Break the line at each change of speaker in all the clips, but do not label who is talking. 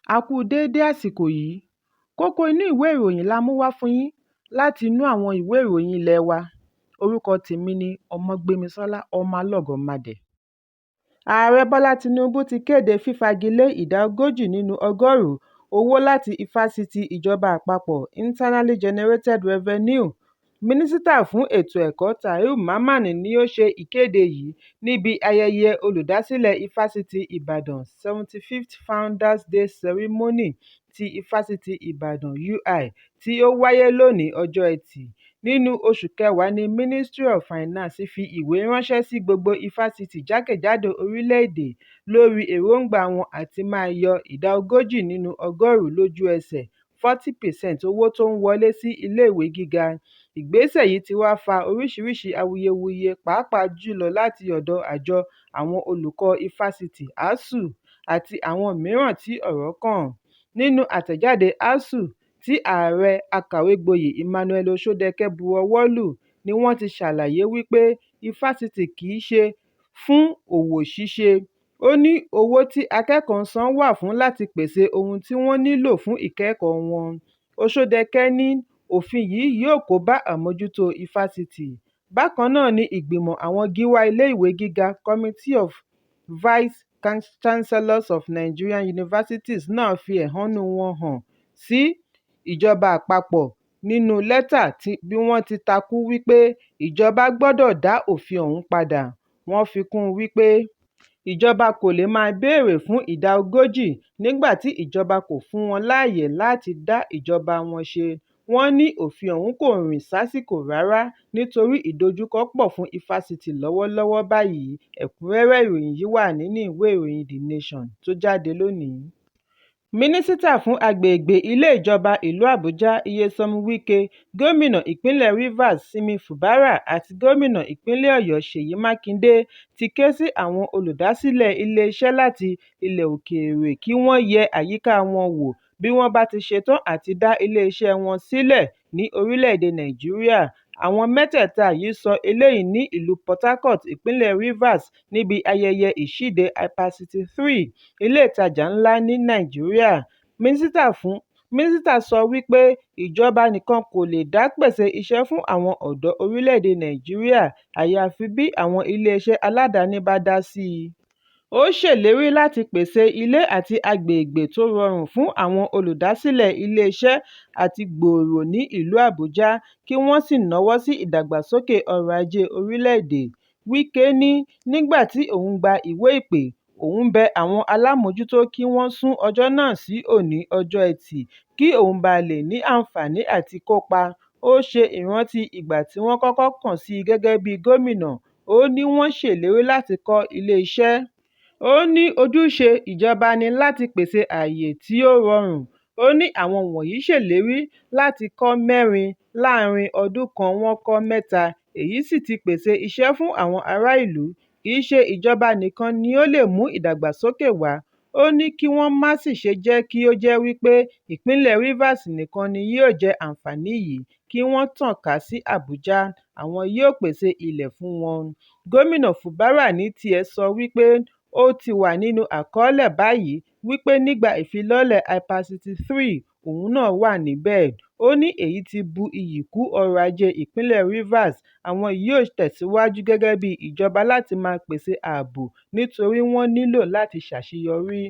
A kú déédé àsìkò yìí. Kókó inú ìwé ìròyìn la mú wá fún yín láti inú àwọn ìwé ìròyìn ilé wa. Orúkọ tèmi ni Ọmọgbémisọ́lá Ọmọlọ́gọ̀mádẹ. Ààrẹ Bọ́lá Tinubu ti kéde fífagilé ìdá 40 nínú ọgọ́rùn-ún owó láti ifásitì ìjọba àpapọ̀ Internally Generated Revenue. Mínísítà fún ètò ẹ̀kọ́ Tahir Mamman ni ó ṣe ìkéde yìí níbi ayẹyẹ olùdásílẹ̀ Ifásitì Ìbàdàn 75th Founders Day Ceremony ti Ifásitì Ìbàdàn UI tí ó wáyé lónìí ọjọ́ Ẹtì. Nínú oṣù kẹwàá ni Ministry of Finance fi ìwé ránṣẹ́ sí gbogbo ifásitì jákèjádò orílẹ̀-èdè lórí èròńgbà wọn àti máa yọ ìdá 40 nínú ọgọ́rùn-ún lójú ẹsẹ̀ 40% owó tó ń wọlé sí iléèwé gíga. Ìgbésẹ̀ yìí ti wá fa oríṣiríṣi awuyewuye pàápàá jùlọ láti ọ̀dọ̀ àjọ àwọn olùkọ́ ifásitì ASUU àti àwọn mìíràn tí ọ̀rọ̀ kàn. Nínú àtẹ̀jáde ASUU tí ààrẹ akàwégboyè Emmanuel Osodeke bu ọwọ́ lù ní wọ́n ti ṣàlàyé wípé ifásitì kì í ṣe fún òwò ṣíṣe, ó ní owó tí akẹ́kọ̀ọ́ ń san wà fún láti pèsè ohun tí wọ́n nílò fún ìkẹ́kọ̀ọ́ wọn. Osodeke ní òfin yìí yóò kóbá àmójútó ifásitì. Bákan náà ni ìgbìmọ̀ àwọn gíwá ilé-ìwé gíga Committee of Vice-Chancellors of Nigerian Universities náà fi ẹ̀hónú wọn hàn sí ìjọba àpapọ̀ nínú lẹ́tà bí wọ́n ti takú wípé ìjọba gbọdọ̀ dá òfin ọ̀hún padà. Wọ́n fi kún un wípé ìjọba kò lè máa béèrè fún ìdá 40 nígbà tí ìjọba kò fún wọn láyè láti dá ìjọba wọn ṣe. Wọ́n ní òfin ọ̀hún kò rìn sásìkò rárá nítorí ìdojúkọ pọ̀ fún ifásitì lọ́wọ́lọ́wọ́ báyìí. Ẹ̀kúnrẹ́rẹ́ ìròyìn yìí wà nínú ìwé ìròyìn The Nation tó jáde lónìí. Mínísítà fún Agbègbè Ilé Ìjọba Ìlú Àbújá Nyesom Wike, Gómìnà ìpínlẹ̀ Rivers Simi Fubara àti Gómìnà ìpínlẹ̀ Ọ̀yọ́ Ṣèyí Mákindé ti ké sí àwọn olùdásílẹ̀ iléeṣẹ́ láti ilẹ̀ òkèèrè kí wọ́n yẹ àyíká wọn wò bí wọ́n bá ti ṣetán àti dá iléeṣẹ́ wọn sílẹ̀ ní orílẹ̀-èdè Nàìjíríà. Àwọn mẹ́tẹ̀ẹ̀ta yìí sọ eléyìí ní ìlú Port Harcourt, ìpínlẹ̀ Rivers níbi ayẹyẹ ìṣíde HyperCity 3, ilé ìtajà ńlá ní Nàìjíríà. Mínísítà sọ wípé ìjọba nìkan kò lè dá pèsè iṣẹ́ fún àwọn ọ̀dọ́ orílẹ̀-èdè Nàìjíríà àyàfi bí àwọn iléeṣẹ́ aládàáni bá dá sí i. Ó ṣèlérí láti pèsè ilé àti agbègbè tó rọrùn fún àwọn olùdásílẹ̀ iléeṣẹ́ àti gbòòrò ní ìlú Àbújá kí wọ́n sì náwó sí ìdàgbàsókè ọrọ̀ ajé orílẹ̀-èdè. Wike ní nígbà tí òun gba ìwé ìpè, òun bẹ àwọn alámòójútó kí wọ́n sún ọjọ́ náà sí òní ọjọ́ Ẹtì kí òun ba lè ní àǹfààní àti kópa. Ó ṣe ìrántí ìgbà tí wọ́n kọ́kọ́ kàn sí i gẹ́gẹ́ bí gómìnà, ó ní wọ́n ṣèlérí láti kọ́ iléeṣẹ́. Ó ní ojúṣe ìjọba ni láti pèsè ààyè tí ó rọrùn. Ó ní àwọn wọ̀nyí ṣèlérí láti kọ́ mẹ́rin, láàárín ọdún kan wọ́n kọ́ mẹ́ta, èyí sì ti pèsè iṣẹ́ fún àwọn ará ìlú. Kì í ṣe ìjọba nìkan ni ó lè mú ìdàgbàsókè wá. Ó ní kí wọ́n má sì ṣe jẹ́ kí ó jẹ́ wípé ìpínlẹ̀ Rivers nìkan ni yóò jẹ àǹfààní yìí, kí wọ́n tàn ká sí Àbújá, àwọn yóò pèsè ilẹ̀ fún wọn. Gómìnà Fubara ní tiẹ̀ sọ wípé ó ti wà nínú àkọọ́lẹ̀ báyìí wípé nígbà ìfilọ́lẹ̀ HyperCity 3 òun náà wà níbẹ̀. Ó ní èyí ti bu iyì kún ọrọ̀ ajé ìpínlẹ̀ Rivers, àwọn yóò tẹ̀síwájú gẹ́gẹ́ bí ìjọba láti máa pèsè ààbò nítorí wọ́n nílò láti ṣàṣeyọrí.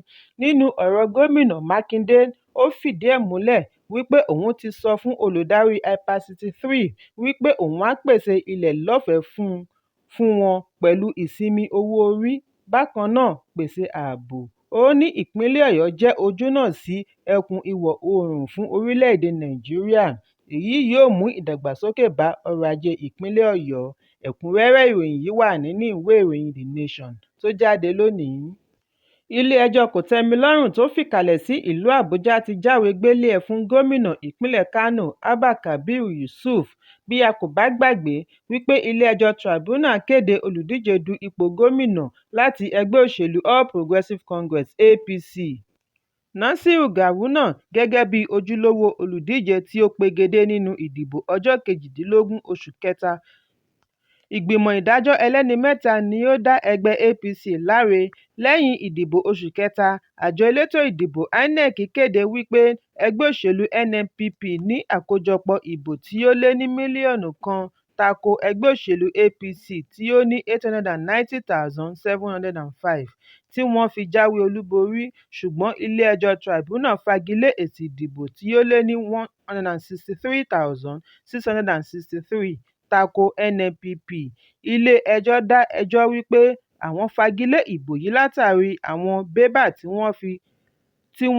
Nínú ọ̀rọ̀ Gómìnà Mákindé, ó fìdí ẹ̀ múlẹ̀ wípé òun ti sọ fún olùdarí HyperCity 3 wípé òun á pèsè ilẹ̀ lọ́fẹ̀ẹ́ fún wọn pẹ̀lú ìsinmi owó orí, bákan náà pèsè ààbò. Ó ní ìpínlẹ̀ Ọ̀yọ́ jẹ́ ojúnà sí ẹkùn ìwọ̀-oòrùn fún orílẹ̀-èdè Nàìjíríà, èyí yóò mú ìdàgbàsókè bá ọrọ̀ ajé ìpínlẹ̀ Ọ̀yọ́. Ẹ̀kúnrẹ́rẹ́ ìròyìn yìí wà nínú ìwé ìròyìn The Nation tó jáde lónìí. Ilé-ẹjọ́ Kòtẹ́milọ́rùn tó fìkàlẹ̀ sí ìlú Àbújá ti jáwèé gbélé ẹ̀ fún gómìnà ìpínlẹ̀ Kánò Abba Kabir Yusuf. Bí a kò bá gbàgbé wípé ilé-ẹjọ́ Tribunal kéde olùdíje du ipò gómìnà láti ẹgbẹ́ òṣèlú All Progressive Congress (APC) Nasiru Gawuna gẹ́gẹ́ bí ojúlówó olùdíje tí ó pegedé nínú ìdìbò ọjọ́ 18 oṣù kẹta. Ìgbìmọ̀ ìdájọ́ ẹlẹ́ni mẹ́ta ni ó dá ẹgbẹ́ APC láre Lẹ́yìn ìdìbò oṣù kẹta, àjọ elétò ìdìbò INEC kéde wípé ẹgbẹ́ òṣèlú NNPP ní àkójọpọ̀ ìbò tí ó lé ní mílíọ̀nù kan tako ẹgbẹ́ òṣèlú APC tí ó ní 890,705 tí wọ́n fi jáwé olúborí, ṣùgbọ́n ilé ẹjọ́ Tribunal fagilé èsì ìdìbò tí ó lé ní 163,663 tako NNPP. Ilé ẹjọ́ dá ẹjọ́ wípé àwọn fagilé ìbò yìí látàrí àwọn bébà tí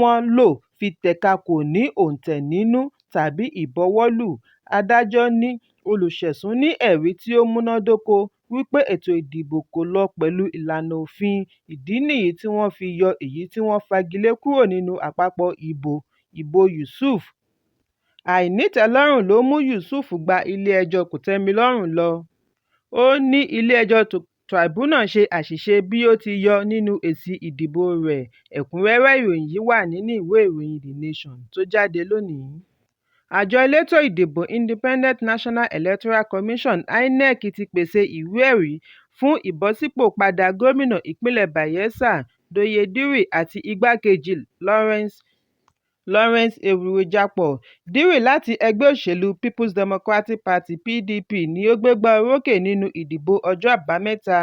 wọ́n lò fi tẹ̀ka kò ní òǹtẹ̀ nínú tàbí ìbuwọ́lù. Adájọ́ ní olùṣẹ̀sùn ní ẹ̀rí tí ó múnádóko wípé ètò ìdìbò kò lọ pẹ̀lú ìlànà òfin, ìdí nìyí tí wọ́n fi yọ èyí tí wọ́n fagilé kúrò nínú àpapọ̀ ìbò Yusuf. Àìnítẹ́lọ́rùn ló mú Yusuf gba ilé ẹjọ́ kòtẹ́milọ́rùn lọ. Ó ní ilé ẹjọ́ Tribunal ṣe àṣìṣe bí ó ti yọ nínú èsì ìdìbòo rẹ̀. Ẹ̀kúnrẹ́rẹ́ ìròyìn yìí wà nínú ìwé ìròyìn The Nation tó jáde lónìí. Àjọ Elétò Ìdìbò Independent National Electoral Commission (INEC) ti pèsè ìwé ẹ̀rí fún ìbọ̀sípò padà gómìnà ìpínlẹ̀ Bayelsa Douye Diri àti igbákejì Lawrence Ewurujakpo. Diri láti ẹgbẹ́ òṣèlú Peoples Democratic Party (PDP) ni ó gbégbá orókè nínú ìdìbò ọjọ́ Àbámẹ́ta.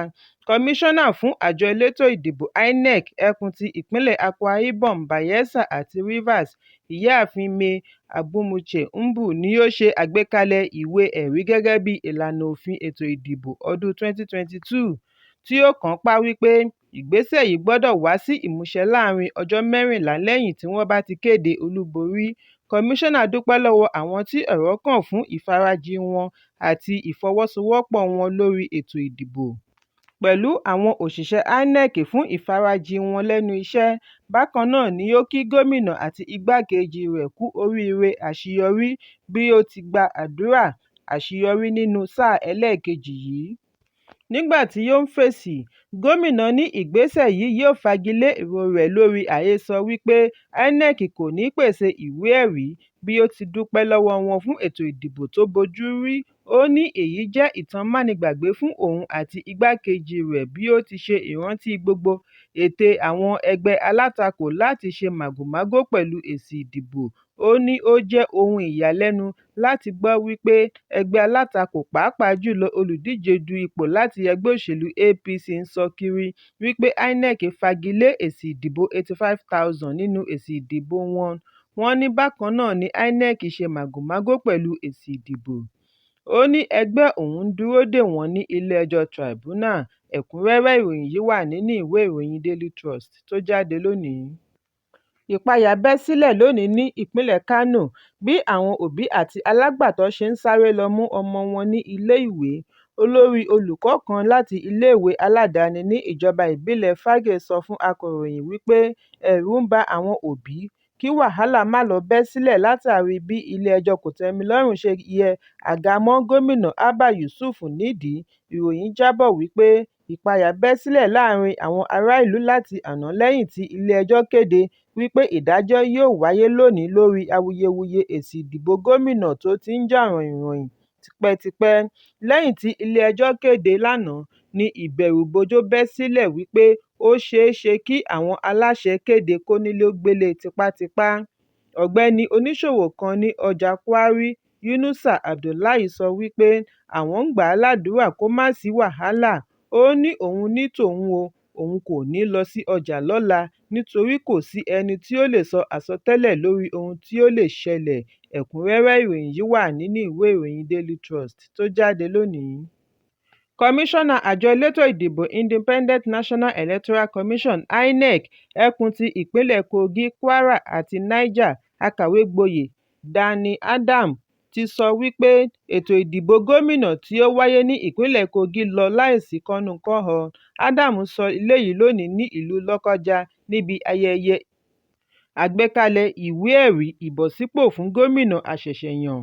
Kọmíṣánná fún Àjọ Elétò Ìdìbò INEC ẹkùn ti ìpínlẹ̀ Akwa Ibom, Bayelsa Àti Rivers, Ìyáàfin May Agbamuche Mbu ni ó ṣe àgbékalẹ̀ ìwé ẹ̀rí gẹ́gẹ́ bí ìlànà òfin ètò ìdìbò ọdún 2022 tí ó kànńpá wípé ìgbésẹ̀ yìí gbọdọ̀ wá sí ìmúṣẹ láàárín ọjọ́ 14 lẹ́yìn tí wọ́n bá ti kéde olúborí. Kọmíṣánná dúpẹ́ lọ́wọ́ àwọn tí ọ̀rọ̀ kàn fún ìfarajìn wọn àti ìfọwọ́sowọ́pọ̀ wọn lórí ètò ìdìbò, pẹ̀lú àwọn òṣìṣẹ́ INEC fún ìfarajìn wọn lẹ́nu iṣẹ́. Bákan náà ni ó kí gómìnà àti igbákejì rẹ̀ kú oríire àṣeyọrí bí ó ti gba àdúrà àṣeyọrí nínú sáà ẹlẹ́ẹ̀kejì yìí. Nígbà tí ó ń fèsì, gómìnà ní ìgbésẹ̀ yìí yóò fagilé èrò rẹ̀ lórí àhesọ wípé INEC kò ní pèsè ìwé ẹ̀rí, bí ó ti dúpẹ́ lọ́wọ́ wọn fún ètò ìdìbò tó bojú rí. Ó ní èyí jẹ́ ìtàn mánigbàgbé fún òun àti igbákejì rẹ̀ bí ó ti ṣe ìrántí gbogbo ète àwọn ẹgbẹ́ alátakò láti ṣe màgòmágó pẹ̀lú èsì ìdìbò. Ó ní ó jẹ́ ohun ìyàlẹ́nu láti gbọ́ wípé ẹgbẹ́ alátakò pàápàá jù lọ olùdíje du ipò láti ẹgbẹ́ òṣèlú APC ń sọ kiri wípé INEC fagilé èsì ìdìbò 85,000 nínú èsì ìdìbò wọn. Wọ́n ní bákan náà ni INEC ṣe màgòmágó pẹ̀lú èsì ìdìbò. Ó ní ẹgbẹ́ òun ń dúró dè wọ́n ní ilé ẹjọ́ Tribunal. Ẹ̀kúnrẹ́rẹ́ ìròyìn yìí wà nínú ìwé ìròyìn Daily Trust tó jáde lónìí. Ìpayà bẹ́ sílẹ̀ lónìí ní ìpínlẹ̀ Kánò bí àwọn òbí àti alágbàtọ́ ṣe ń sáré lọ mú ọmọ wọn ní ilé-ìwé. Olórí olùkọ́ kan láti ilé-ìwé aládàáni ní ìjọba ìbílẹ̀ Fagge sọ fún akọ̀ròyìn wípé ẹ̀rù ń ba àwọn òbí kí wàhálà má lọ bẹ́ sílẹ̀ látàrí bí ilé ẹjọ́ kòtẹ́milọ́rùn ṣe yẹ àga mọ́ Gómìnà Abba Yusuf nídìí. Ìròyìn jábọ̀ wípé ìpayà bẹ́ sílẹ̀ láàárín àwọn ará ìlú láti àná lẹ́yìn tí ilé ẹjọ́ kéde wípé ìdájọ́ yóò wáyé lónìí lórí awuyewuye èsì ìdìbò gómìnà tó ti ń jà ròhìnròhìn tipẹ́tipẹ́. Lẹ́yìn tí ilé ẹjọ́ kéde lánàá ní ìbẹ̀rùbojo bẹ́ sílẹ̀ wípé ó ṣeé ṣe kí àwọn aláṣẹ kéde kónílé-ó-gbélé tipátipá. Ọ̀gbẹ́ni oníṣòwò kan ní ọjà Kwari, Yunusa Abdullahi sọ wípé àwọn ń gbà á ládùúrà kó má sí wàhálà. Ó ní òun ní tòun o, òun kò ní lọ sí ọjà lọ́la nítorí kò sí ẹni tí ó lè sọ àsọtẹ́lẹ̀ lórí ohun tí ó lè ṣẹlẹ̀. Ẹ̀kúnrẹ́rẹ́ ìròyìn yìí wà nínú ìwé ìròyìn Daily Trust tó jáde lónìí. Kọmíṣánná àjọ elétò ìdìbò Independent National Electoral Commission (INEC) ẹkùn ti ìpínlẹ̀ Kogi, Kwara àti Niger, Akàwé-gboyè Gani Adams ti sọ wípé ètò ìdìbò gómìnà tí ó wáyé ní ìpínlẹ̀ Kogi lọ láìsí kọ́núnkọ́họ. Adams sọ eléyìí lónìí ní ìlú Lọ́kọ́ja níbi ayẹyẹ àgbékalẹ̀ ìwé ẹ̀rí ìbọ̀sípò fún gómìnà àṣẹ̀ṣẹ̀yàn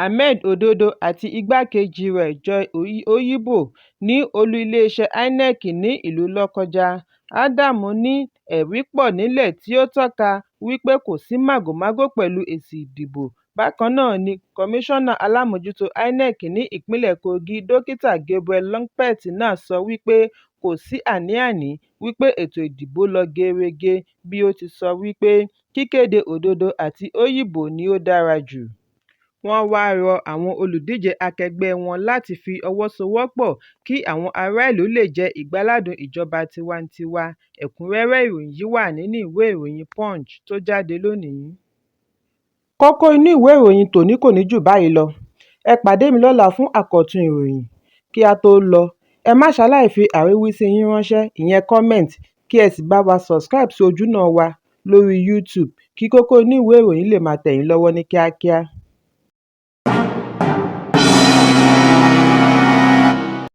Ahmed Ododo àti igbákejì rẹ̀ Joy Oyinbo ní olú iléeṣẹ́ INEC ní ìlú Lọ́kọ́ja. Adams ní ẹ̀rí pọ̀ nílẹ̀ tí ó tọ́ka wípé kò sí màgòmágó pẹ̀lú èsì ìdìbò. Bákan náà ni Kọmíṣánná alámòójútó INEC ní ìpínlẹ̀ Kogi, Dókítà Gabriel Longpet náà sọ wípé Kò sí àní-àní wípé ètò ìdìbò lọ gerege bí ó ti sọ wípé kíkéde òdodo àti òyìnbó ni ó dára jù. Wọ́n wá rọ àwọn olùdíje akẹgbẹ́ẹ wọn láti fi ọwọ́ so wọ́pọ̀ kí àwọn ará ìlú lè jẹ ìgbáládùn ìjọba tiwantiwa. Ẹ̀kúnrẹ́rẹ́ ìròyìn yìí wà nínú ìwé ìròyìn Punch tó jáde lónìí. Kókó inú ìwé ìròyìn tòní kò ní jù báyìí lọ. Ẹ pàdé mi lọ́la fún àkọ́tún ìròyìn. Kí á tó lọ, ẹ má ṣaláì fi àríwísí yín ránṣẹ́, ìyẹn comment, kí ẹ sì bá wa subscribe sí ojúnà wa lórí YouTube kí kókó inú ìwé ìròyìn lè máa tẹ̀ yín lọ́wọ́ ní kíákíá.